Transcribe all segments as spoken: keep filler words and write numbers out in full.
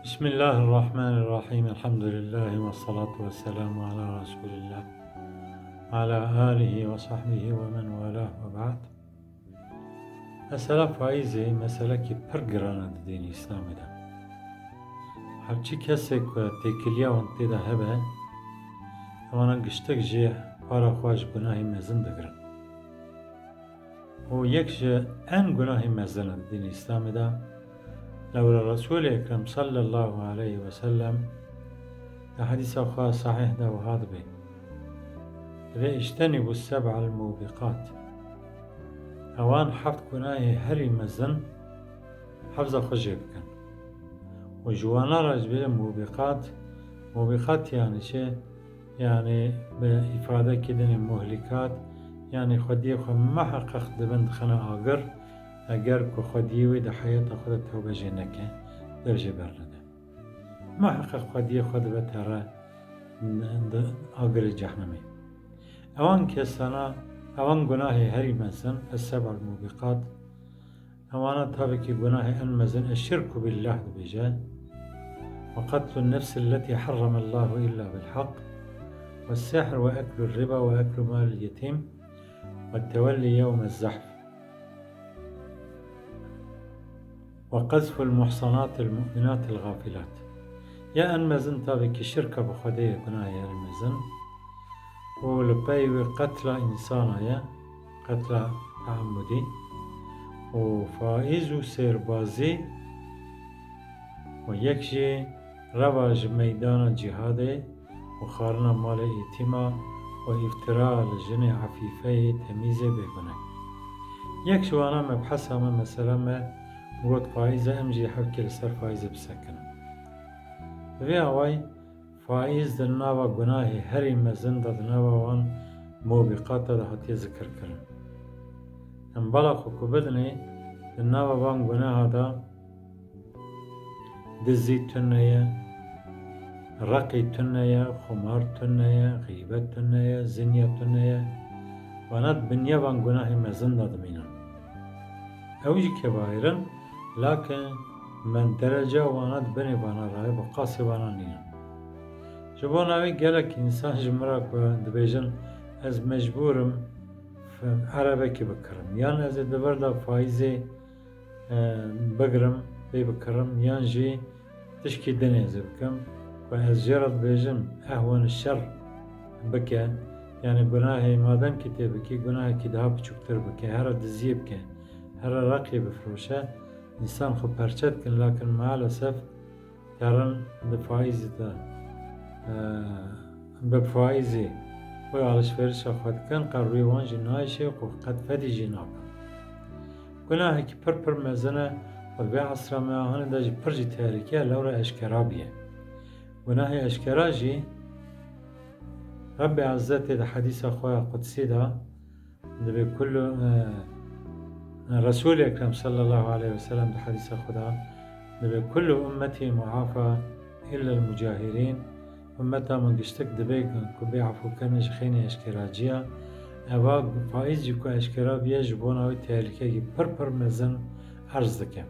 Bismillahirrahmanirrahim. Elhamdülillah ve salatu ve selamu ala Resulillah. Ve ala alihi ve sahbihi ve men valah ve ba'd. Mesela faîzê meselekî pir giran e di dînê Îslamê de. Her çi kesê ku têkiliya wan tê de hebe, ewana giştek jê para xwe ji gunahê mezin digirin. û yek ji en gunahê mezin in dînê Îslamê de. Lewra Resûlê Ekrem sallallahu aleyhi ve sellem di hedîsa xwe sahih de wiha dibê, dibê, "Îctenîbû seb'al mûbîqat." Ewan heft gunahê herî mezin hefza xwe jê bikin. Û ji wana re ji bê mûbîqat, mûbîqat yani çi? Yani bi îfadekî dinê muhlîkat, yani xwediyê xwe miheqeq dibin dixine agir, eger ku xwediyê wê di heyata xwe de tewbe jê neke, dev jê bernede. Miheqeq xwediyê xwe dibe tere di agirê cehnemê. Ewan kesana, ewan gunahê herî mezin, es-seb'al mûbîqat, Ewana tabii ki gunahê en mezin eşşirku billah dibêje. Ve qatlun nefsi lleti harramallahu illa bil haq. Ve sihr ve eklu riba ve eklu malil yetim. Ve tevelli yevmez zahf. Ve qazful muhsanatil mu'minatil gafilat. Ya en mezin tabii ki şirka bi Xwedê ye, gunahê en mezin. Û li pey wê qetla însana ye, qetla teamudî. Û faîz û sêrbazî û yek jî reva ji meydana cîhadê û xwarina malê îtîma û îftira li jinê efîfeyê temîzê bêgune. Yek ji wana mebhesa me, mesela me got faîz e, em jî hevkê li ser faîzê bisekinin. Bi vê awayî, Faîz di nava gunahê herî mezin de, di nava wan mûbîqata de hatiye zikirkirin. Em bala xwe ku bidinê, di nava van gunaha de dizî tune ye, reqî tune ye, xumar tune ye, xîbet tune ye, zinya tune ye. Wana di binya van gunahê mezin de dimînin. Ew jî kebaîr in, lakin me derece wana di binê vana re ye, bi qasê vana nînin. Ji bona wê gelek însan ji min re ku dibêjin, ez mecbûr im f-, erebekî bikirim. Yan ez ê di vir de faîzê, e, bigirim, pê bikirim, yan jî tişkî din ez ê bikim, ku ez jê re dibêjim, ehwen şer bike, yani gunahê madem ki tê bikî, gunahekî daha biçûktir bike, here diziyê bike, here reqê bifiroşe, însan xwe perçe dikin, lakin maalesef terin di faîzê de, e, bi faîzê xwe alişverişa xwe dikin, qe rûyê wan jî nayşe, xwe qet fedî jî nakin. Gunahekî pir pir mezin e û vê esra me a hinê de jî pir jî tehlîke ye, lewra eşkera bûye. Gunahê eşkera jî Rebbê Ezze tê di hedîsa xwe ya qudsî de dibê kullu, e, Resûlê Ekrem sallallahu aleyhi ve sellem di hedîsa xwe de dibê, "Kullu ummetî muafa illa el-mucahirîn." Ummeta min giştik dibê ku bê efûkirin ji xênê eşkeraciya. Eva faîz jî ku eşkera bûye, ji bona wê tehlîkeyekî pir pir mezin erz dike.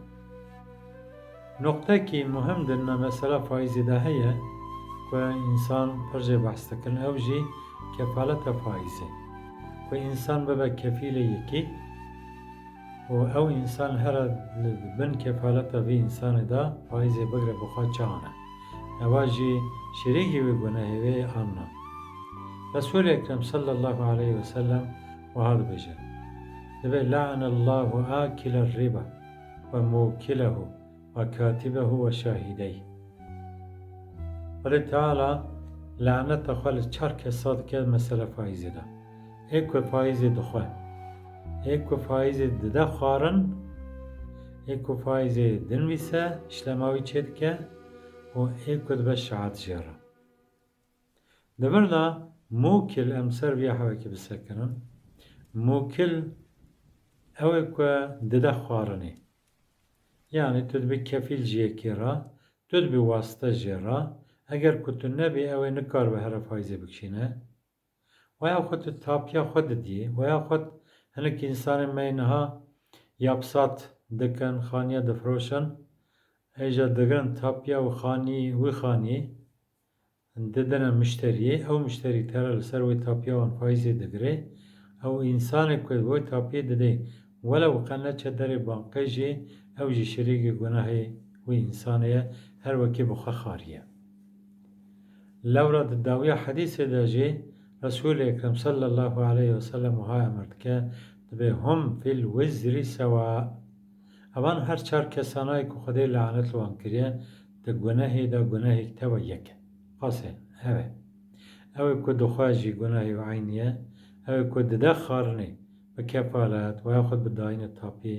Noqtekî muhim di na mesela faîzê de heye ku însan pir jê behs dikin, ew jî kefaleta faîzê. Ku însan bibe kefîlê yekî, û ew însan here li bin kefaleta vî însanê de faîzê bigre bi xwe çi ane. Ewa jî şirîkî wê gunehê wê ye an na. Resûlê Ekrem sallallahu aleyhi ve sellem wiha dibêje, dibê, "La'anallahu akile riba ve mukilehu ve katibehu ve şahideyh." Xwedê Teala laneta xwe li çar kesa dike mesela faîzê de. Ê ku faîzê dixwe, ê ku faîzê dide xwarin, ê ku faîzê dinivîse, îşlema wî çêdike û ê ku dibe şahid jê re. Di vir de mûkil, em ser vî hewekî bisekinin. Mûkil ew ê ku dide xwarinê. Yanî tu dibî kefîl ji yekê re, tu dibî wasite jê re. Eger ku tu nebî, ew ê nikaribe here faîzê bikişîne. Weya xwe tu tapiya xwe didiyê, weya xwe hinek însanên me yê niha yapsat dikin, xaniya difiroşin. Hêja digirin tapiya wî xanî, wî xanî didine muşteriyê, ew muşterî tera li ser wê tapiya wan faîzê digire, ew însanê ku wê tapiyê didê, welew qe neçe derê banqê jî, ew jî şirîkê gunahê wî însanê ye, her wekî bi xwe xariye. Lewra di dawiya hedîsê de jî Resûlê Ekrem sallallahu aleyhi ve sellem wiha emir dike, dibê hum fil wizri sewa. Evan her çar kesanayê ku Xwedê lanet li wan kiriye, di gunehê de gunehek tewa yek e. Qasê, ev e. Ew ê ku dixwe jî gunehê wî eynî ye, ew ê ku dide xarinê bi kefalet, we yaxud bi dayînê tapî,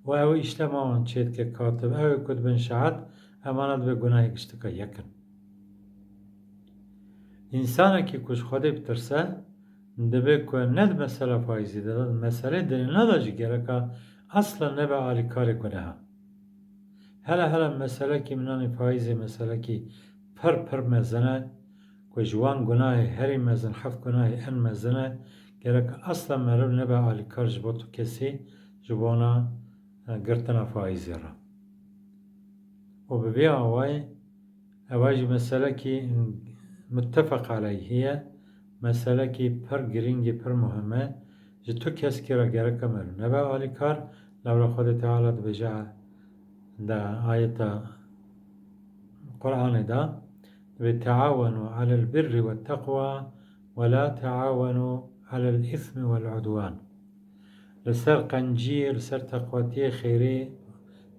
û ew ê îşlema wan çêdike katib, ew ê ku dibin şehet, emana dibe gunehê giştika yek in. Însanekî ku ji Xwedê bitirse, dibe ku ne di mesela faîzê de, di meselê dirêna de jî gereka asla nebe alîkarê guneha. Hele hele meselekî minanê faîzê meselekî pir pir mezin e, ku ji wan gunahê herî mezin, heft gunahê en mezin e, gerek asla meriv nebe alîkar ji bo tu kesî ji bona, e, girtina faîzê re. Û bi vê awayî, eva jî meselekî muttefeq aleyhî ye, meselekî pir girîng e, pir muhim e. Ji tu keskî re gereke meriv nebe alîkar, lewra Xwedê Teala dibêje de ayeta Qur'anê de, dibê, "Teawenu alel birri ve teqwa ve la teawenu alel ismi vel udwan." Li ser qenciyê, li ser teqwatiyê, xêrê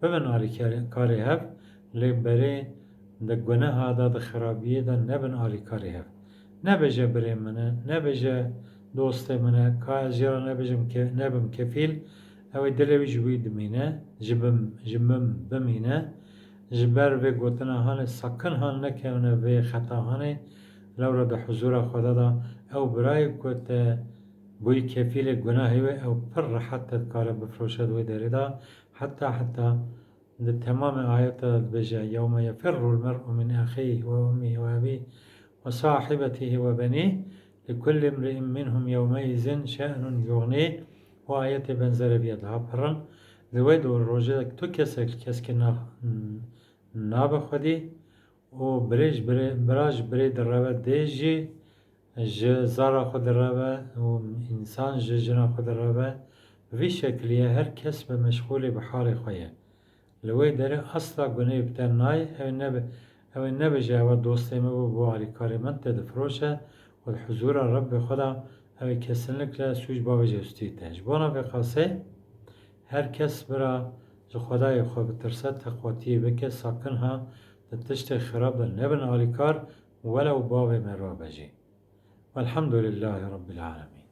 bibin alîkarê hev, lê berê di guneha de, di xirabiyê de nebin alîkarê hev. Nebêje birê min e, nebêje dostê min e, ka ez jê re nebêjim ke-, nebim kefîl, ew ê dilê wî ji wî dimîne, ji bim, ji min bimîne, ji ber vê gotina hanê sakin han nekevine vê xeta hanê, lewra di huzûra Xweda de ew birayê ku te bûyî kefîlê gunahê wê, ew pir rehet te dikare bifiroşe di wê derê de, heta, heta Di temamê ayeta de dibêje, "Yewme yefirrul mer'u min ehîhi ve ummîhi ve ebîhi ve sahibetîhi ve benîh, li kulli imri'in minhum yewmeizin şe'nun yugnîh." Û ayetê benzerê vî ya daha pir in. Li wê do-, rojê de tu kesek li keskê na-, nabe xwedî û birê ji birê, bira ji birê direve, dê jî ji zara xwe direve û însan ji jina xwe direve. Bi vî şekilî ye, her kes bi meşxûlê bi halê xwe ye. Li wê derê asla gunehê bi te nayê, ew ê nebe-, ew ê nebêje, "Ewa dostê min bû, bû alîkarê min", te difiroşe û di huzûra Rebbê xwe de ew ê kesinlikle sûc bavêje û stûyê te. Ji bona vê qasê her kes bira ji Xwedayê xwe bitirse, teqwatiyê bike, sakin ha di tiştê xirab de nebin alîkar, welew bavê meriva be jî. Welhamdulillahî Rabbil Alemîn.